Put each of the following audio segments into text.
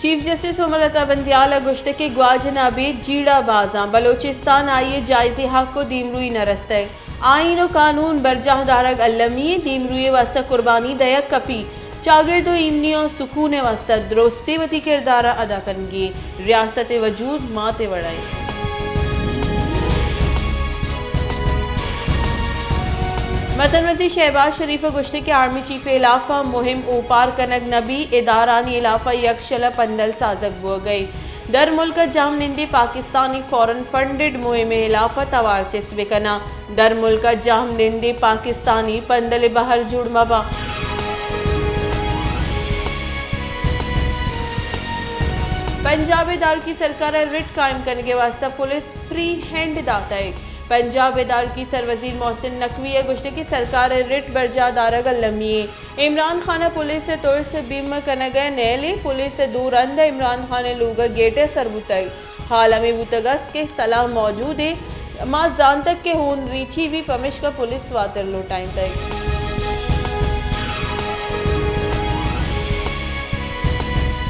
Chief justice Umar عطا بندیال ءَ گوشتگ کہ گواجن ءَ ابید جیڑہ بازاں، بلوچستان ءَ آئی ءِ جائزیں حق ءُ دیمروئی نہ رستگ۔ آئین ءُ قانون برجاہ دارگ المی ایں، دیمروئی ءِ واستہ قربانی دئیگ کپی۔ چاگرد ءُ ایمنی ءُ سکون ءِ واستہ درستیں وتی کردار ءَ ادا کنگی ایں۔ ریاست ءِ وجود مات ءِ وڑ ءَ ایں۔ مزن وزیر شہباز شریف ءَ گوشتگ کہ آرمی چیف ءِ ہلاف ءَ مہم اوپار کنگ نہ بی، ادارھانی ہلاف ءَ یکشل ءَ پندل سازگ بوگ ءَ ایں۔ در ملک ءَ جہم نندیں پاکستانی فارن فنڈڈ مہم ءِ ہلاف ءَ توار چست بہ کناں۔ در ملک ءَ جہم نندیں پاکستانی پندل ءِ بہر جوڑ مہ باں۔ پنجاب ءِ دارکی سرکار ءَ رٹ قائم کنگ ءِ واستہ پولیس فری ہینڈ داتگ۔ پنجاب ءِ دارکی سروزیر محسن نقوی ءَ گوشتگ کہ سرکار ءِ رٹ برجاہ دارگ المی ایں۔ عمران خان ءَ پولیس ءِ ترس ءُ بیم کنگ ءَ نیلیں، پولیس ءِ دو رند ءَ عمران خان ءِ لوگ ءِ گیٹ ءِ سر بوتگ۔ حال ہمے بوتگ است کہ سلاہ موجود ایں، ما زانتگ کہ ہون ریچی بی، پمیشکا پولیس واتر لوٹائینتگ۔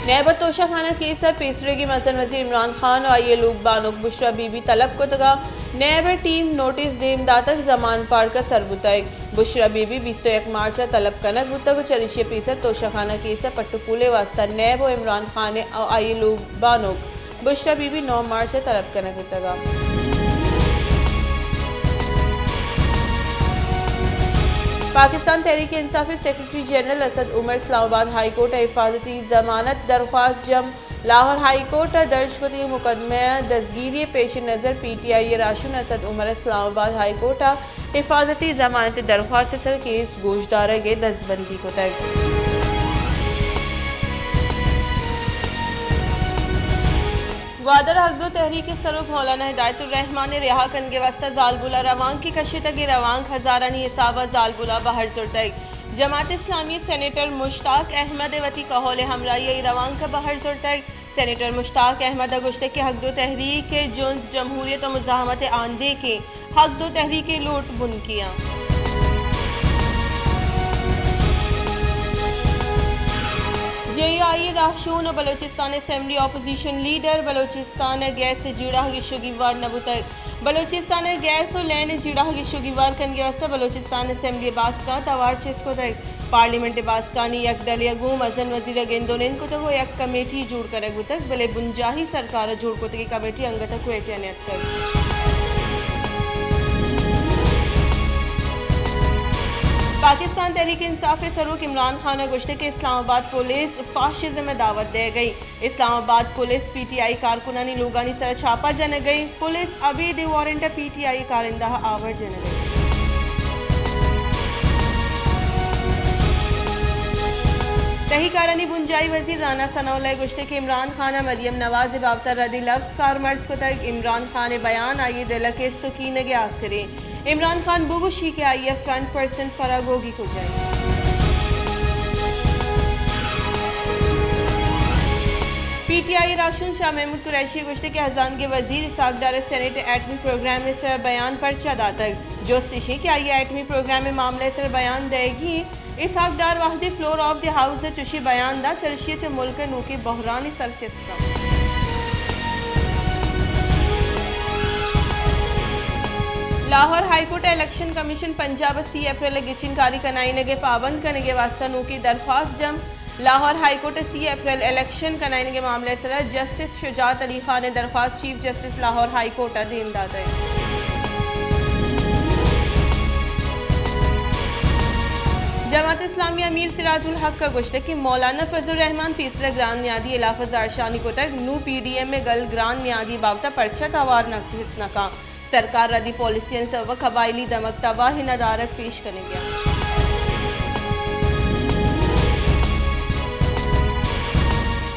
نیب ءَ توشہ خانہ کیس ءِ پیسریگیں مزن وزیر عمران خان ءُ آئی ءِ لوگ بانک بشرا بی بی طلب کتگ ءُ نیب ءِ ٹیم نوٹس دیم داتگ، زمان پارک ءَ سر بوتگ۔ بشرا بی بی بیست ءُ یک مارچ ءَ طلب کنگ بوتگ ءُ چریشی ءِ پیسر توشہ خانہ کیس ءِ پٹ ءُ پول ءِ واستہ نیب ءُ عمران خان ءُ آئی ءِ لوگ بانک بشرا بی بی نو مارچ ءَ طلب کنگ بوتگ۔ پاکستان تحریک انصاف ءِ سیکرٹری جنرل اسد عمر اسلام آباد ہائی کورٹ ءَ حفاظتی ضمانت درخواست جم۔ لاہور ہائی کورٹ ءَ درج کتگیں مقدمہ ءِ دزگیری ءِ پیش نظر پی ٹی آئی ءِ راہشون اسد عمر ءَ اسلام آباد ہائی کورٹ ءَ حفاظتی ضمانت ءِ درخواست ءِ سر کیس گوشدارگ ءِ دزبندی کتگ۔ گوادر ءَ حق دو تحریک ءِ سروک مولانا ہدایت الرحمان ءِ رہا کنگ ءِ واستہ زالبول ءَ روانکے کشتگ ءُ روانک ہزارانی حساب ءَ زالبول ءَ بہر زرتگ۔ جماعت اسلامی ءِ سینیٹر مشتاق احمد ءَ وتی کہول ءِ ہمراہی ءَ اے روانک ءَ بہر زرتگ۔ سینیٹر مشتاق احمد ءَ گوشتگ کہ حق دو تحریک ءِ جنز جمہوریت ءُ مزاحمت ءِ آندیک ایں، حق دو تحریک ءِ لوٹ بنکی آں۔ جے یو آئی ءِ راہشون ءُ Balochistan assembly opposition leader Balochistan ءِ گیس ءِ جیڑہ ءَ گیش ءُ گیوار نہ بوتگ۔ بلوچستان ءِ گیس ءُ لین ءِ جیڑہ ءَ گیش ءُ گیوار کنگ ءِ واستہ بلوچستان اسمبلی ءِ باسکاں توار چست کتگ۔ پارلیمنٹ ءِ باسکانی یک ڈلے ءَ گوں مزن وزیر ءَ گند ءُ نند کتگ ءُ یک کمیٹی جوڑ کنگ بوتگ، بلے بنجاہی سرکار ءَ جوڑ کتگیں کمیٹی انگت ءَ کوئٹہ ءَ نیاتکگ۔ پاکستان تحریک انصاف ءِ سروک عمران خان ءَ گوشتگ کہ اسلام آباد پولیس فاشزم ءِ دعوت دئیگ ءَ ایں۔ اسلام آباد پولیس پی ٹی آئی کارکنانی لوگانی سرا چھاپہ جنگ ءَ، پولیس ابید اے وارنٹ ءَ پی ٹی آئی کارندہ ءَ آور جنگ ءَ۔ تہی کارانی بنجاہی وزیر رانا ثناء اللہ ءَ گوشتگ کہ عمران خان ءَ مریم نواز ءِ بابت ءَ ردیں لبز کارمرز کتگ، عمران خان ءِ بیان آئی ءِ دل ءِ کست ءُ کینگ ءِ آسریں۔ عمران خان بگوشی کہ آئی ءِ فرنٹ پرسن فرا گوگی کجا انت؟ پی ٹی آئی ءِ راہشون شاہ محمود قریشی ءَ گوشتگ کہ ہزانگ ءِ وزیر اسحاق ڈار ءَ سینیٹ ءِ ایٹمی پروگرام ءِ سرا بیان پرچا داتگ؟ جست ایش انت کہ آئی ءَ ایٹمی پروگرام ءِ معاملہ ءِ سرا بیان دئیگی انت۔ اسحاق ڈار وہدے فلور آف دی ہاؤس ءَ چوشیں بیان دات، چریشی ءَ چہ ملک ءِ نوکیں بحرانی سر چست لاہور ہائی کورٹ ءَ الیکشن کمیشن پنجاب ءَ سی اپریل ءَ گچین کاری کنائینگ ءِ پابند کنگ ءِ واستہ نوکیں درخواست جم۔ لاہور ہائی کورٹ ءَ سی اپریل الیکشن کنائینگ ءِ معاملہ ءِ سرا جسٹس شجاعت علی خان ءِ درخواست chief justice Lahore high court ءَ دیم داتگ۔ جماعت اسلامی ءِ امیر سراج الحق ءَ گوشتگ کہ مولانا فضل الرحمان پیسر ءَ گران نیادی ءِ ہلاف ءَ زہرشانی کتگ، نوں پی ڈی ایم ءِ گل گران نیادی ءِ بابت ءَ پرچا توار نہ چست نہ کن؟ سرکار ردی پالیسیانی سبب ءَ قبائلی دمگ تباہ ءُ ندارگ پیش کنگ ءَ انت۔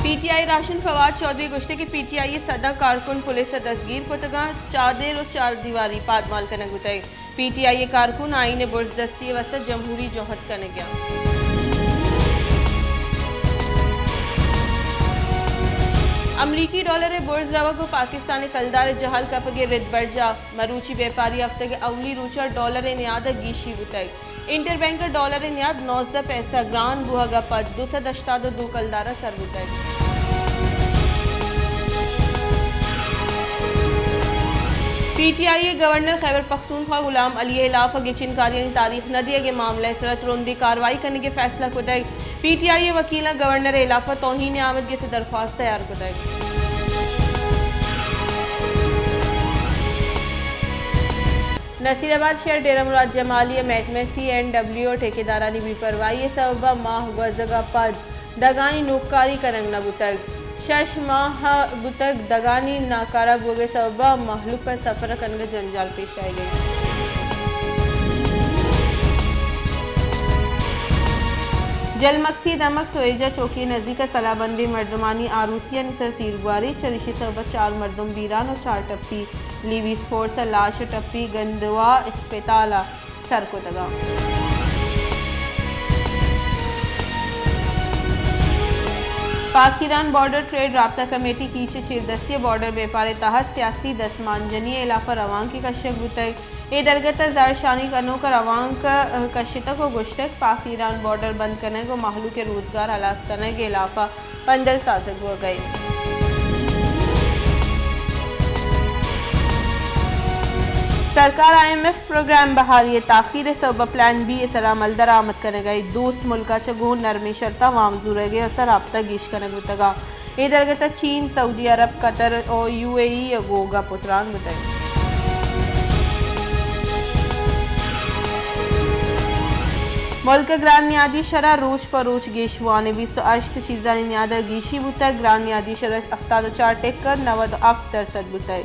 پی ٹی آئی ءِ راہشون فواد چوہدری ءَ گوشتگ کہ پی ٹی آئی ءِ سداں کارکن پولیس ءَ دزگیر کتگ انت، چادر ءُ چاردیواری پادمال کنگ بوتگ۔ پی ٹی آئی ءِ کارکن آئین ءِ برزدستی ءِ واستہ جمہوری جہد کنگ ءَ انت۔ امریکی ڈالر ءِ برز روگ ءُ پاکستان ءِ کلدار ءِ جہل کپگ ءِ رد برجاہ، مروچی بیپاری ہفتگ ءِ اولی روچ ءَ ڈالر ءِ نیاد ءَ گیشی بوتگ۔ انٹر بینک ءَ ڈالر ءِ نیاد نوزدہ پیسہ گران بوہگ ءَ پد دو سد ہشتاد ءُ دو کلدار ءَ سر بوتگ۔ پی ٹی آئی ء گورنر خیبر پختونخوا غلام علی ء ہلاف ء گچین کاریانی تاریخ نہ دیگ ء معاملہ ء سرا ترندیں کاروائی کنگ ء فیصلہ کتگ۔ پی ٹی آئی ء وکیلاں گورنر ء ہلاف ء توہین آمدگس ء درخواست تیار کتگ۔ نصیر آباد شہر ڈیرہ مراد جمالی ء محکمہ سی اینڈ ڈبلیو ء ٹھیکیدارانی بے پرواہی ء سبب ء ماہ گوزگ ء پد دگانی نوکاری کنگ نہ بوتگ۔ شش ماہ بوتگ دگانی ناکارہ بوگ ء سبب ء مہلوک ء سفر کنگ ء جنجال پیش آئیگ ء انت۔ جلمکسی دمگ سویجا چوکی نزیک ء سلاہ بندیں مردمانی آروسیانی سر تیرگواری، چریشی سبب ء چار مردم بیران ء چار ٹپی لیویز فورس ء لاش ء ٹپی گندوا اسپتال ء سر کتگ۔ پاک ایران بارڈر ٹریڈ رابطہ کمیٹی کیچ ء چیردستی ء بارڈر بیپار ء تہا سیاسی دستمانجنی ء ہلاپ ء روانکے کشگ بوتگ۔ اے درگت ء زہرشانی کنوک ء روانک کشتگ ء گوشتگ، پاک ایران بارڈر بند کنگ ء مہلوک ء روزگار ہلاس کنگ ء ہلاپ ء پندل سازگ بوگ ء انت۔ سرکار آئی ایم ایف پروگرام بحالی ء تاخیر ء سوب ء پلان بی ء سرا ملدرآمد کنگ ء انت۔ دوست ملک ء چہ گوں نرمیں شرطاں وام زورگ ء سر رابطہ گیش کنگ بوتگ ء اے درگت ء چین، سعودی عرب، قطر ء یو اے ای ء گوں گپ ء تران بوتگ۔ ملک ء گران نیادی شرح روچ پہ روچ گیش بوان ء بیست ء ہشت چیزانی نیاد ء گیشی بوتگ۔ گران نیادی شرح ہفتاد ء چار ٹک ء نود ء ہفت درسد بوتگ۔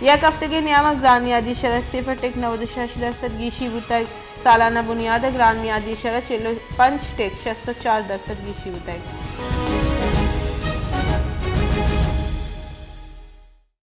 یک ہفتگے نیام ء گران نیادی شرح صفر ٹک نود ء شش درسد گیشی بوتگ۔ سالانہ بنیاد ء گران نیادی شرح چل ء پنچ ٹک شست ء چار درسد گیشی بوتگ۔